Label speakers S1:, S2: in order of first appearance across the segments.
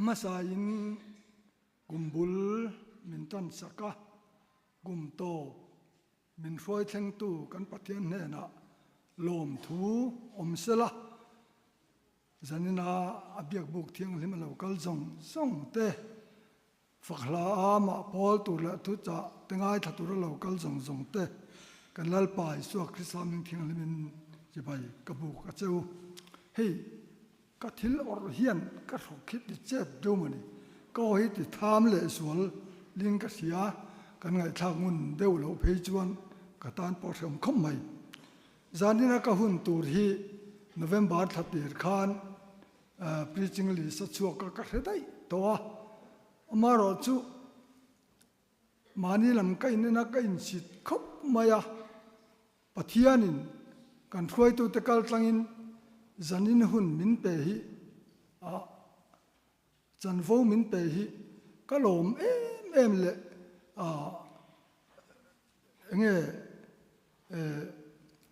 S1: hmasain kum bul min tan sak a, kum tawp min hruai thlengtu kan Pathian hnenah lawmthu awm sela, zanina a biakbuk thianghlim a lo kal zawng zawng te, Fak hla a mah pawl tur leh thuchah te ngaithla tura lo kal zawng zawng te kan Lalpa Isua Krista hming thianghlimin chibai ka buk a che u. Hei ka thil awrh hian ka hruk hi ti chep deuh mawni, ka aw hi ti tham leh sual ling ka hria, kan ngaihthlak ngun deuh loh phei chuan ka tan pawh hreawm khawp mai. Zanina ka hun tur hi November thla tir khan Preaching list a chhuak a ka hre daih tawh a, amaherawh chu mahni lam ka in en a ka insit khawp mai a, Pathianin kan hruaitute kal tlangin zanin hun min pe hi a chanvo min pe hi ka lawm em em leh a enge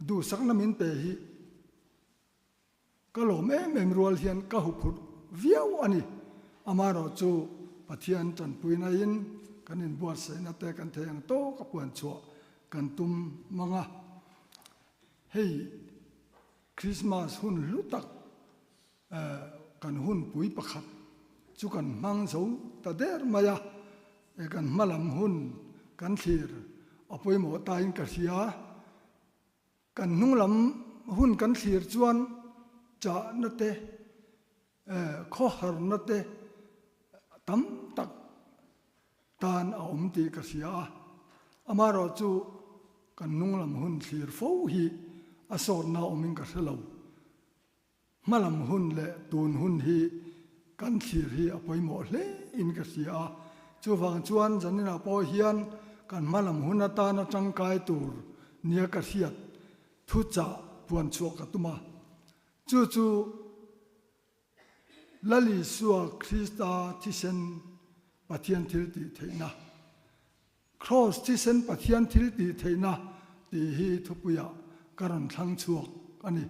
S1: duhsakna min pe hi Ka lawm em em rual hian ka huphurh viau a ni. Amaherawh chu Pathian tanpuina in kan inbuatsaihna te kan thei ang tawk a puan chhuah kan tum mang a. Hei Krismas hun hlu tak kan hunpui pakhat chu kan hmang zo ta der mai a, kan hmalam hun kan thlir a pawimawh tain ka hria. Kan hnunglam hun kan thlir chuan chahna te, khawharna te tam tak tan a awm tih ka hria a. Amaherawhchu kan hnunglam hun thlir fo hi a sawtna awmin ka hre lo. Hmalam hun leh tun hun hi kan thlir hi a pawimawh hle in ka hria a, chuvang chuan zaninah pawh hian kan hmalam hun atana tangkai tur nia ka hriat thuchah puan chhuah ka tum a, chu chu Lal Isua Krista thisen Pathian thil tih theihna, Kraws thisen Pathian thil tih theihna tih hi thupuiah ka rawn thlang chhuak a ni.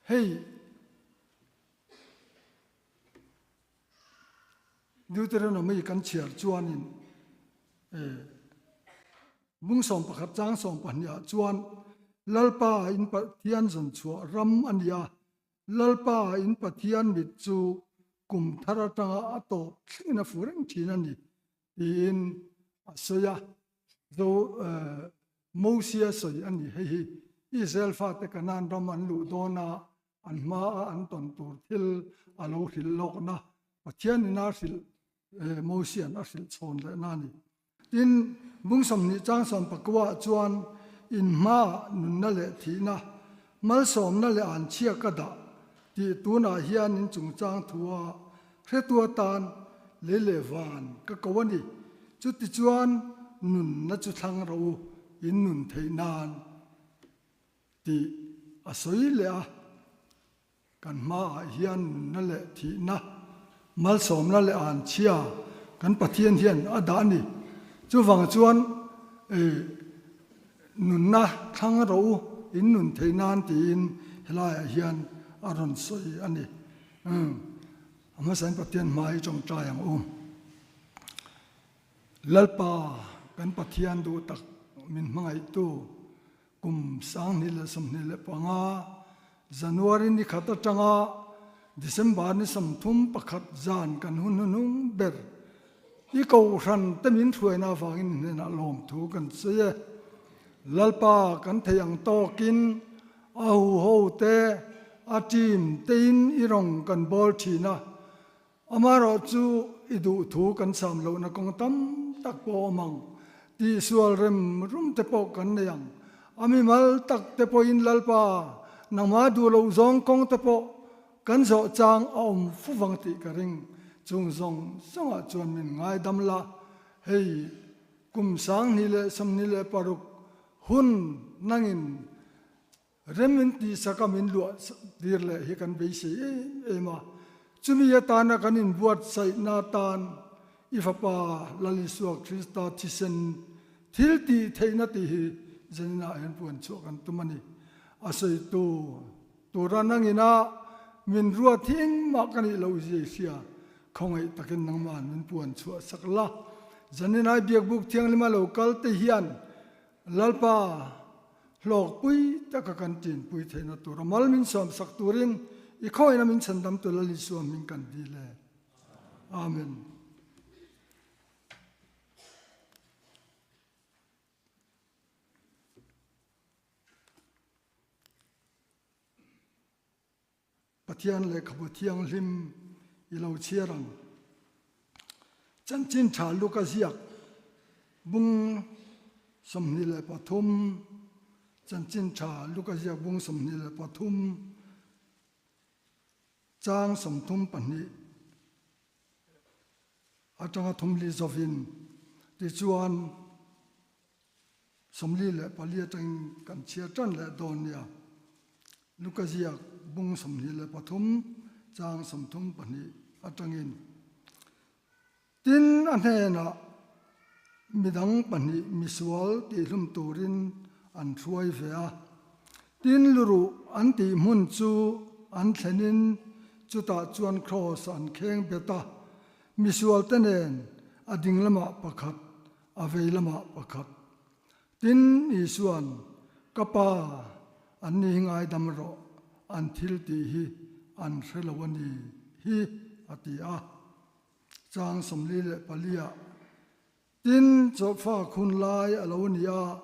S1: Hei Deuteronomy kan chhiar chuanin bung 11 chang 12 ah chuan Lalpa in Pathian zawn chhuah ram a ni a, Lalpa in Pathian mit chu kum thar atanga a tawp thlengin a fu reng thin a ni. Tiin a sawi a, Zo Mosia sawi a ni. Hei hi Israel fate Kanaan ram an luh dawn a, an hmaa an tawn tur thil a lo hrilh lawkna, Pathianin a hrilh Mosia'n a hrilh chhawn lehna a ni. Tin, bung 20 chang 19 ah chuan in hmaah nunna leh thihna, malsawmna leh anchhia ka dah tih tunah hian in chungchang thua hretu atan lei leh van ka ko a ni. Chutichuan nunna chu thlang rawh u, in nun theih nan tih a sawi leh a. Kan hmaah hian nunna leh thihna, malsawmna leh anchhia kan Pathian hian a dah a ni. Chuvang chuan nunna thlang rawh u, in nun theih nan tiin helaiah hian a rawn sawi a ni. A hmasain Pathian hma hi tawngtai ang u. Lalpa kan Pathian duh tak min hmangaihtu Kum 2025 January ni khat atanga December ni 31 zan kan hun hnuhnung ber i kohhran te min hruaina avangin hnenah lawmthu kan sawi e. Lalpa kan thei ang tawkin a huho te, a team tein i rawng kan bawl thin a, Amaherawh chu i duh thu kan sam lohna kawng tam tak pawh a awm ang. Tihsual rem rum te pawh kan nei ang. A mimal tak te pawhin Lalpa, nangmah duh loh zawng kawng te pawh kan zawh chang a awm fu vang tih ka ring. Chung zawng zawngah chuan min ngaidam la, hei kum 2026 hun nangin Rem in tihsak a min luah tir leh hi kan beisei em em a, chumi atana kan inbuatsaihna atan i Fapa Lal Isua Krista thisen thil tih theihna tih hi zaninah hian puan chhuah kan tum a ni. A sawitu tura nangina min ruat hi engmah ka nih loh zia i hria. Khawngaih takin nangmahan min puan chhuah sak la. Zaninai Biakbuk Thianghlima lo kal te hian Lalpa hlawkpui taka kan tinpui theihna tura mal min sawm sak turin i khawngaihna min chhandam tu Lal Isua hming kan dil e. Amen. Pathian lehkhabu thianghlim i lo chhiar ang. Chanchin tha Luka ziak bung 23, Chanchin tha Luka ziak bung 23, chang 32 atanga thumli zawhin tichuan 44 atangin kan chhiar tan leh dawn nia. Luka ziak bung 23 chang 32 atangin. Tin, a hnenah midang pahnih misual tihhlum turin an hruai ve a. Tin, luruh an tih hmun chu an thlenin chutah chuan kraws an kheng bet a, misualte nen a ding lamah pakhat, a vei lamah pakhat. Tin, Isua'n, Ka Pa, anni hi ngaidam rawh, an thil tih hi an hre lo a ni hi, a ti a. Chang 44-ah, Tin, chawhfak hun lai a lo ni a,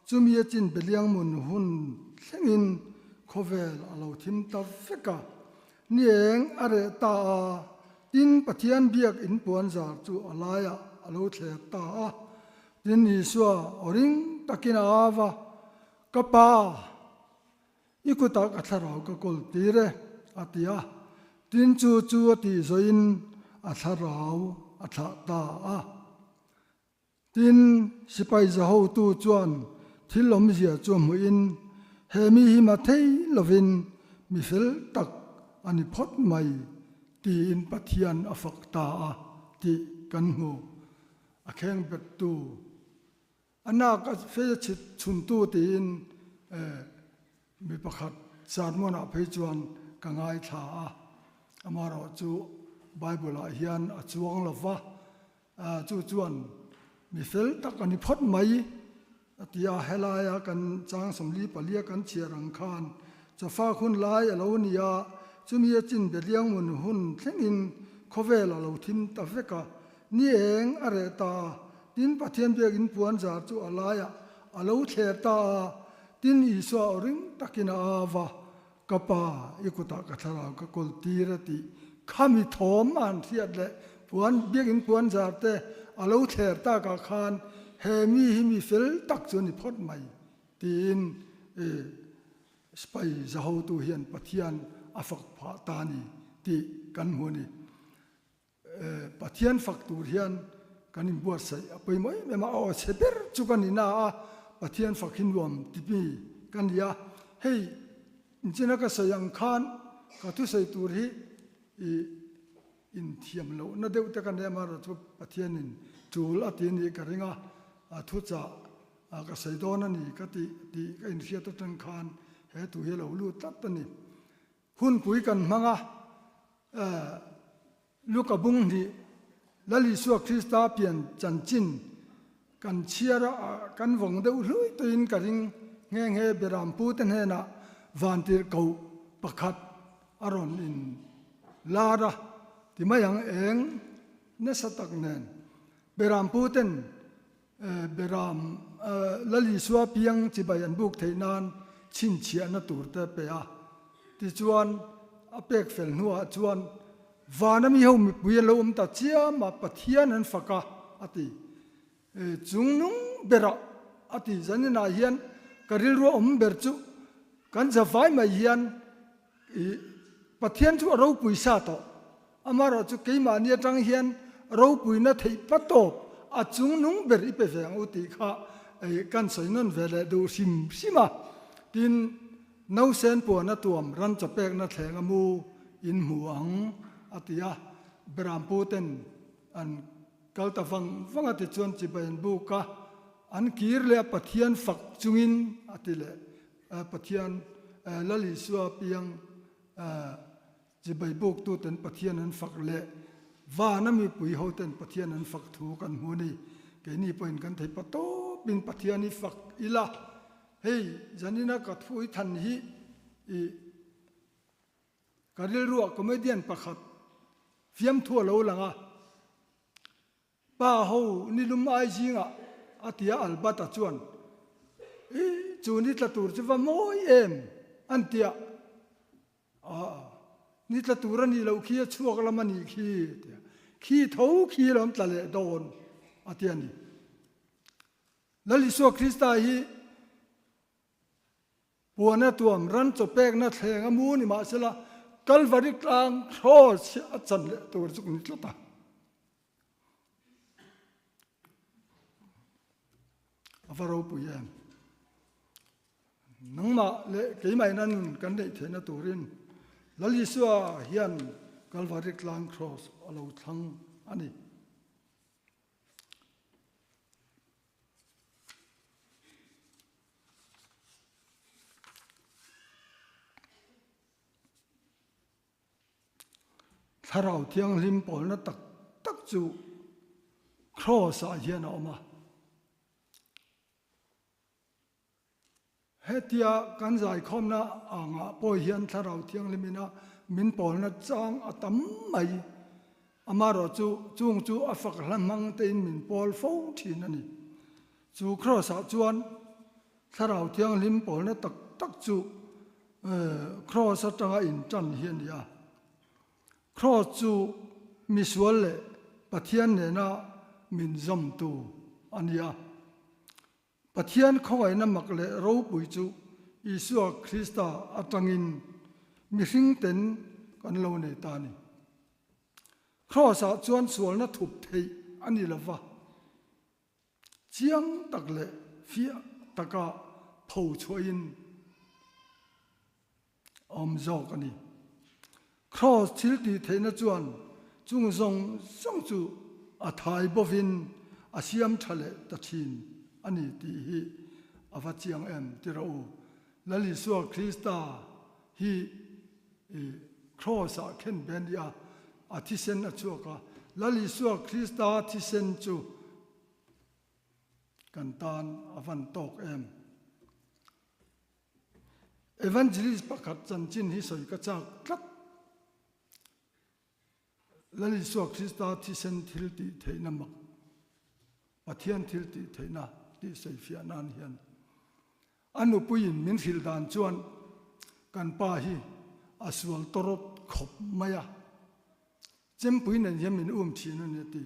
S1: chumi a chin Beliangmun hun thlengin khawvel a lo thim ta vek a. Ni eng a reh ta a, tin Pathian biak in puan zar chu a laiah a lo thler ta a. Tin Isua aw ring takin a au a, Ka Pa! I kutah ka thlarau ka kawl tir e, a ti a. Tin chu chu a tih zawhin a thlarau a thlah ta a. Tin, sipai zahotu chuan thil awmzia chu hmuhin, He mi hi ma thei lovin mi fel tak a ni phawt mai, tiin Pathian a fak ta a tih kan hmu. A khengbettu A nak a fei a chhit chhuntu tiin mi pakhat sermon ah phei chuan ka ngaithla a, amaherawh chu Bible ah hian a chuang lo va, chu chuan mi fel tak a ni phawt mai a ti a, helaia kan chang 44 kan chhiar ang khan chawfak hun lai a lo ni a, chumi a chin Beliangmun hun thlengin khawvel a lo thim ta vek a, ni eng a reh ta a. Tin, Pathian biakinn puan zar chu a laiah a lo thler ta a, tin Isua aw ring takin a au va, Ka Pa, i kutah ka thlarau ka kawl tir a tih khami thawm a han hriat leh puan biakinn puan zar te a lo thler takah khan he mi hi mi fel tak chu a ni phawt mai tiin sipai zahotu hian Pathian a fak phah ta a ni tih kan hmu a ni. Pathian fak tur hian kan inbuatsaih a pawimawh em em a, a aw chhe ber chu ka ni na a, Pathian fak hi nuam timi ka ni a, hei inchina ka sawi ang khan ka thusawi tur hi i inthiam lohna deuh te ka nei a, amaherawhchu Pathianin tul a ti a nih ka ring a, a thuchah ka sawi dawn a ni ka tih tih ka inhriat atang khan he thu hi a lo lut tlat a ni. Hunpui kan hmang a, Luka bung hnih, Lal Isua Krista pian chanchin kan chhiar a, kan vawng deuh hlui tuiin ka ring nghe nghe Berampu te hnenah vantirhkoh pakhat a rawn in lar a, ti mai ang eng nasa tak nen Berampu ten Beram Lal Isua piang chibai an buk theih nan chhinchhiahna tur te pe a. Tichuan, a pek fel hnuah chuan vana mi ho mipui an lo awm ta chiam a, Pathian an fak a, a ti. Chungnung berah a ti. Zaninah hian ka rilru a awm ber chu kan zavai mai hian I Pathian chu a ropui sa tawh. Amaherawhchu keimahni atang hian ropuina theih patawp a chungnung ber i pe ve ang u tih kha kan sawi nawn ve leh duh hrim hrim a. Tin, nausen puan a tuam ran chaw pekna thleng a mu in hmu ang a ti a. Berampu ten an kal ta vang vang a tichuan chibai an buk a, an kir leh a Pathian fak chungin a ti leh. Pathian Lal Isua piang chibai buktu ten Pathian an fak leh. Vana mipui hoten Pathian an fak thu kan hmu a ni. Keini pawhin kan thei pa tawpin Pathian i fak ila. Hei zanina ka thu i than hi i ka rilruah comedian pakhat fiamthu a lo lang a. Pa ho nilum ai zingah a ti a, Albert-a chuan, I, chu ni tla tur chu va mawi em? an ti a. Aa, ni tla tur a nih loh khi a chhuak lam a nih khi, a ti a. Khi tho khi lo an tla leh dawn, a ti a ni. Lal Isua Krista hi Puana tuam ran chaw pekna thleng a mu ni mahsela Kalvari tlang Cross hi a chan leh tur chu ni tlat a. A va ropui em. Nangmah leh keimah ina nun kan neih theihna turin Lal Isua hian Kalvari tlang Cross a lo thlang a ni. Thlarau Thianghlim pawlna tak tak chu Kraws ah hian a awm a. Hetia kan zaikhawmna angah pawh hian Thlarau Thianghlim ina min pawlna chang a tam mai. Amaherawh chu chung chu a fak hla hmang tein min pawl fo thin a ni. Chu Kraws-ah chuan Thlarau Thianghlim pawlna tak tak chu Kraws atanga intan hi a ni a. Kraws chu misual leh Pathian nena min zawmtu a ni a. Pathian khawngaihna mak leh ropui chu Isua Krista atangin mihring ten kan lo nei ta a ni. Kraws-ah chuan sualna thup theih a ni lo va, chiang tak leh fiah taka pho chhuahin a awm zawk a ni. Kraws thil tih theihna chuan chung zawng zawng chu a thai bovin a siam tha leh ta thin a ni tih hi a va chiang em ti rawh u. Lal Isua Krista hi Kraws-ah khen ve a ni a, a thisen a chhuak a. Lal Isua Krista thisen chu kan tan a van tawk em. Evangelist pakhat chanchin hi sawi ka chak tlat. Lal Isua Krista thisen thil tih theihna mak, Pathian thil tih theihna tih sawi fiah nan hian a nupuiin min hrilh dan chuan kan pa hi a sual tawrawt khawp mai a, chempui nen hian min um thin a ni a ti.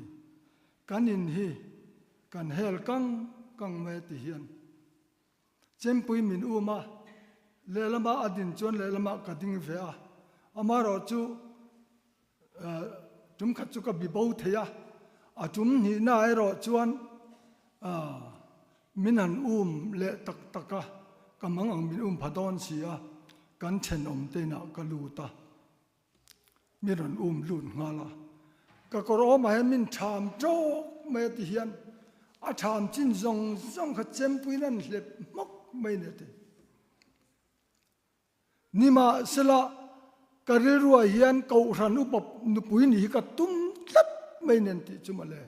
S1: Kan in hi kan hel kang kang mai a ti hian. Chempui min um a, lehlamah a din chuan lehlamah ka ding ve a, amaherawh chu tum khat chu ka bi bo thei a, a tum hnihna erawh chuan min han um leh tak tak a, ka mang ang min um pha dawn si a, kan thenawm te inah ka lut a. Mi rawn um lut nghal a, ka kawr awmah hian min ṭham ṭawk mai a ti hian a ṭham chin zawng zawng kha chempuiin an hlep hmawk mai a ni a ti. Nimahsela ka rilruah hian Kohhran upa nupui nih hi ka tum tlat mai nen tih chu mawle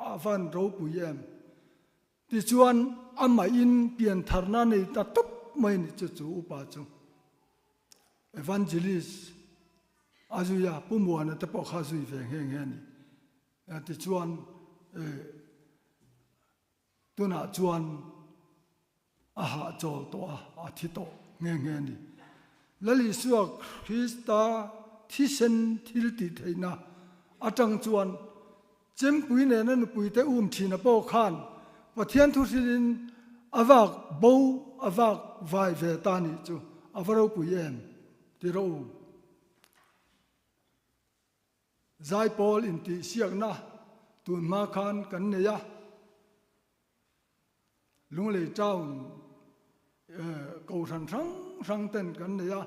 S1: a van ropui em. Tichuan amahin piantharna nei ta tawp mai a ni chu chu upa chu. Evangelist a zui a, Pu Muana te pawh kha a zui ve nghe nghe a ni. Tichuan tunah chuan a hahchawl tawh a, a thi tawh nghe nghe a ni. Lal Isua Krista thisen thil tih theihna atang chuan Chempui nena nupuite um thina pawh khan Pathian thu hrilhin a vak bo a vak vai ve ta nih chu a va ropui em ti rawh u. Zaipawl intihsiakna tunhma khan kan nei a. Lunglei town kohhran hrang hrang ten kan nei a,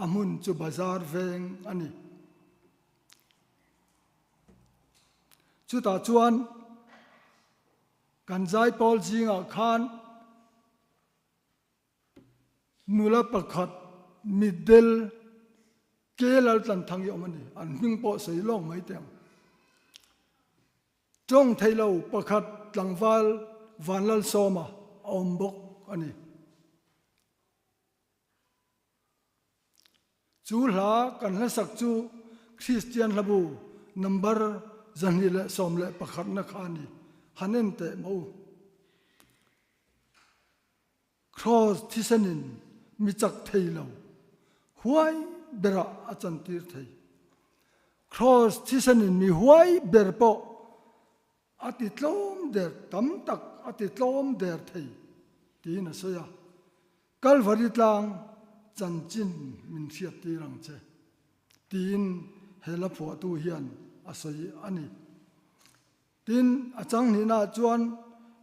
S1: a hmun chu bazar veng a ni. Chutah chuan kan zaipawl zingah khan Nula pakhat mitdel ke Laltlanthang hi a awm a ni. An hming pawh sawi lawk mai teh ang. Tawng thei lo pakhat tlangval Vanlalsawma a awm bawk a ni. Chu hla kan hlasak chu Kristian hlabu number 211 na kha a ni. Han en teh maw u. Kraws thisenin mi chak thei lo, huai berah a chantir thei. Kraws thisenin mi huai ber pawh a ti tlawm der tam tak a ti tlawm der thei tiin a sawi a. Kalvari tlang chanchin min hriattir ang che tiin he la phuahtu hian a sawi a ni. Tin, a chang hnihnaah chuan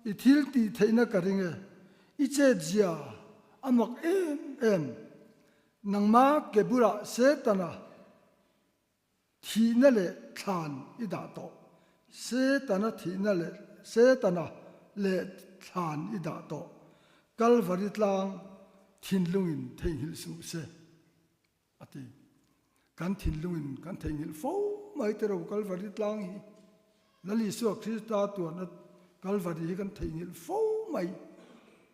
S1: i thil tih theihna ka ring e, i chetzia a mak em em. Nangma ke bulah Setana thihna leh thlan i dah tawh. Setana thihna leh Setana leh thlan i dah tawh. Kalvari tlang thinlungin theihnghilh suh se. A ti. Kan thinlungin kan theihnghilh fo mai te ro Kalvari tlang hi. Lal Isua Krista tuarna Kalvari hi kan theihnghilh fo mai.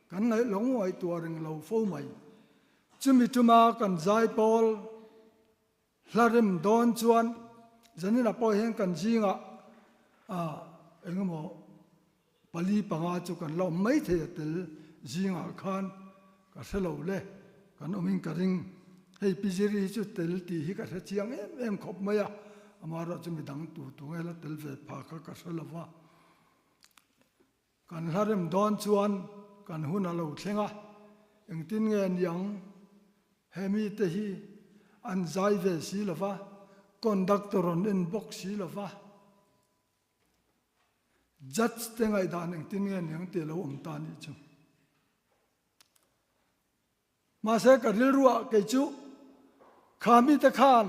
S1: Kan ngaih lo ngaihtuah reng lo fo mai. Chumi tuma kan zaipawl hla rem dawn chuan zaninah pawh hian kan zingah engemaw Pali panga chu kan la awm mai thei a tel zingah khan ka hre lo le, kan awmin ka ring. Hei Pi Ziri hi chu tel tih hi ka hre chiang em em khawp mai a, amaherawh chu midang tu tu nge la tel ve pha kha ka hre lo va. Kan hla rem dawn chuan kan hun a lo thleng a, engtin nge niang he mite hi an zai ve si lo va, conductor rawn en bawk si lo va. Judge te ngaihdan engtin nge niang tih a lo awm ta nih chu. Mahse ka rilruah kei chu kha mite khan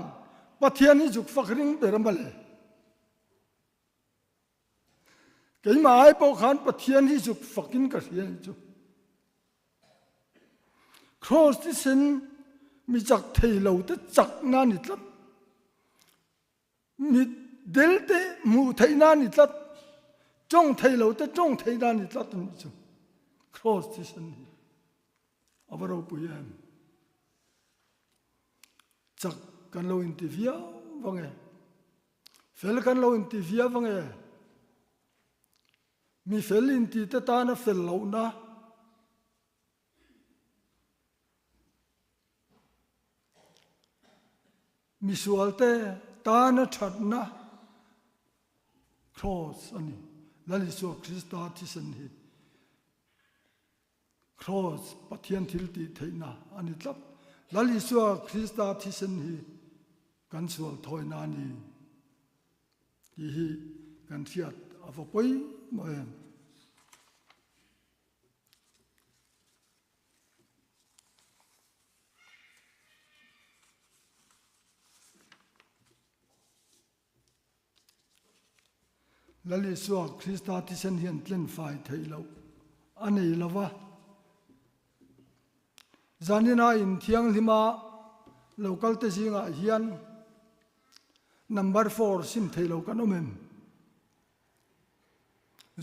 S1: Pathian hi zuk fak ring ber a mawle. Keimah ai pawh khan Pathian hi zuk fakin ka hria nih chu. Kraws thisen mi chak thei lo te chakna ni tlat. Mit del te hmuh theihna a ni tlat, tawng thei lo te tawng theihna a ni tlat a nih chu. Kraws thisen hi a va ropui em. Chak kan lo inti viau vang e. Fel kan lo inti viau vang e. Mi fel inti te tana fel lohna Misualte tana thatna Kraws a ni. Lal Isua Krista thisen hi Kraws Pathian thil tih theihna a ni tlat. Lal Isua Krista thisen hi kan sual thawina a ni tih hi kan hriat a va pawimawh em. Lal Isua Krista thisen hian tlenfai theih loh a nei lo va. Zanina inthianghlima local te zingah hian number four sim thei lo kan awm em?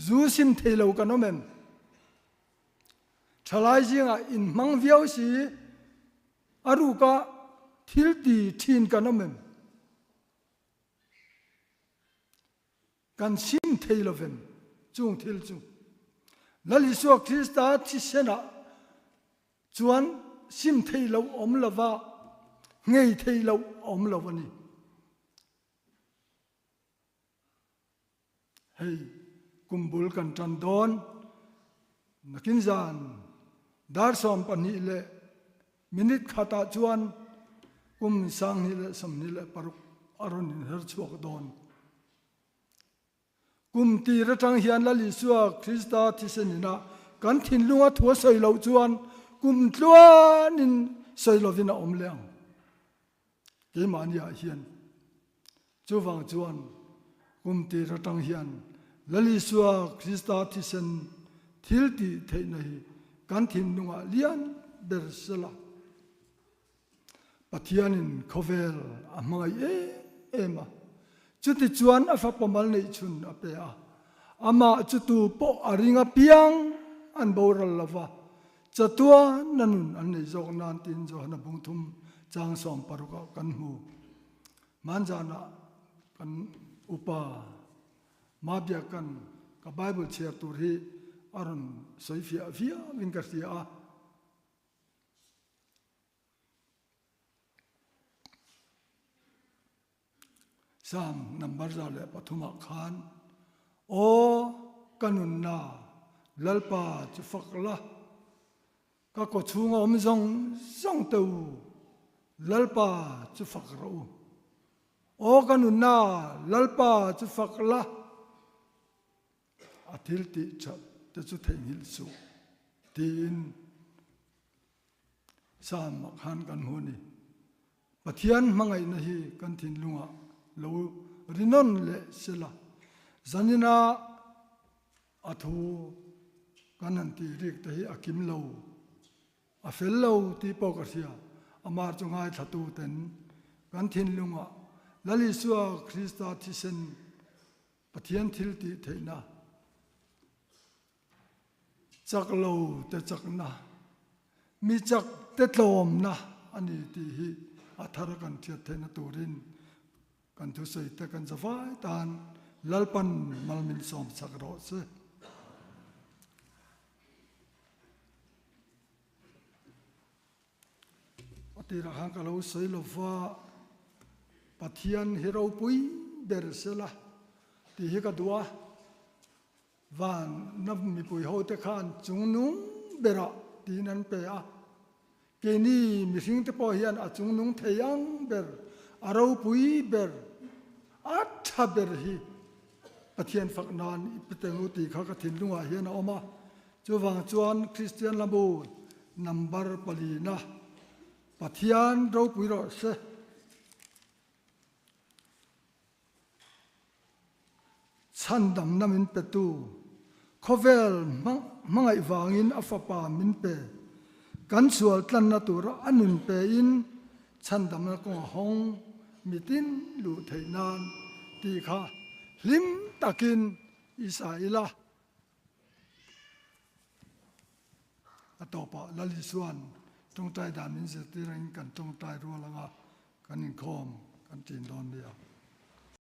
S1: Zu sim thei lo kan awm em? Thalai zingah inhmang viau si a ruka thil ti thin kan awm em? Kan sim thei lovem chung thil chu? Lal Isua Krista thisenah chuan sim thei lo awm lova, nghei thei lo awm lo a ni. Hei kum bul kan tan dawn nakin zan dar 12 leh minute khatah chuan kum 2026 a rawn inher chhuak dawn. Kum tir atang hian Lal Isua Krista thisen inah kan thinlunga thu a sawi loh chuan kum tluanin sawi lovin a awm leh ang. Keimahniah hian chuvang chuan kum tir atang hian Lal Isua Krista thisen thil tih theihna hi kan thinlungah lian ber sela Pathianin khawvel a hmangaih em em a. Chutichuan a fapa mal neih chhun a pe a. Amah chu tu pawh a ring apiang an boral lo va, chatuan a nun an nei zawk nan tiin Johana bungthum chang 16 ah kan hmu. Hmanzanah kan upa Mabiakan ka Bible chhiar tur hi a rawn sawi fiah viauin ka hria a. Psalm number 103 ah khan, Aw ka nunna, Lalpa chu fak la, ka kaw chhunga awm zawng zawng te u, Lalpa chu fak rawh u. Aw ka nunna, Lalpa chu fak la, a thil tih that te chu theihnghilh suh, tiin Psalm ah khan kan hmu a ni. Pathian hmangaihna hi kan thinlungah lo ri nawn leh sela, zanina a thu kan han tih rik te hi a kim lo, a fel lo tih pawh ka hria. Amah chu ngaithlatu ten kan thinlungah Lal Isua Krista thisen Pathian thil tih theihna, Chak lo te chakna, mi chak te tlawmna a ni tih hi a thar a kan hriat theihna turin kan thusawi te kan zavai tan Lalpan mal min sawm chak rawh se. A tirah khan ka lo sawi lo va, Pathian hi ropui ber sela tih hi ka duh a. Van na mipui hote khan chungnung berah tiin an pe a. Keini mihringte pawh hian a chungnung thei ang ber, a ropui ber, a tha ber hi Pathian fak nan i pe teng u tih kha ka thinlungah hian a awm a. Chuvang chuan Kristian lambu number palina Pathian ropui rawh se. Chhandamna min petu, khawvel hmangaih vangin a fapa min pe. Kan sual tlanna tura a nun pein chhandamna kawng a hawng mitin luh theih nan tih kha hlim takin i sa ila. A tawpah Lal Isua'n tawngtai dan min zirtir angin kan tawngtai rual anga kan inkhawm kan ṭin dawn nia.